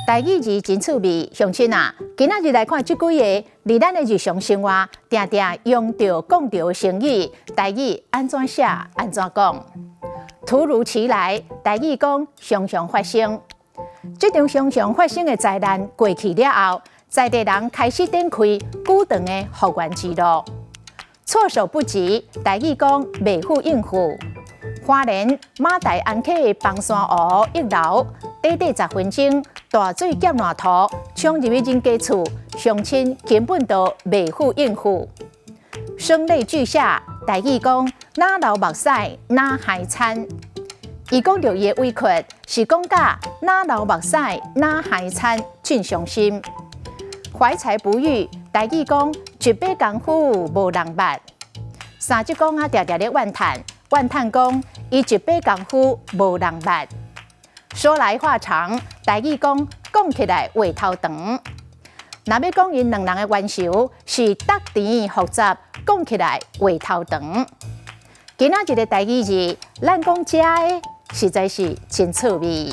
台語字真趣味，鄉親啊，今仔日來看這幾個佇咱的日常生活，定定用著講著的成語，台語按怎寫按怎講？突如其來，台語講常常發生。這場常常發生的災難過去了後，在地人開始展開久長的復原之路。措手不及，台語講袂赴應付。花蓮馬大安溪的枋山湖一樓，短短10分鐘，大水劍爛塗衝入去人家厝，鄉親根本都袂赴應付。聲淚俱下，台語講若流目屎，若害田。伊講著伊的委屈，是講甲若流目屎，若害田，真傷心。懷才不遇，台語講一擺功夫無人捌。三叔公啊，定定咧怨嘆，怨嘆講伊一擺功夫無人捌。說來話長，台語講講起來話頭長。若欲講𪜶兩人的冤仇是特甜複雜，講起來話頭長。今仔日的台語字，咱講遮的實在是真趣味。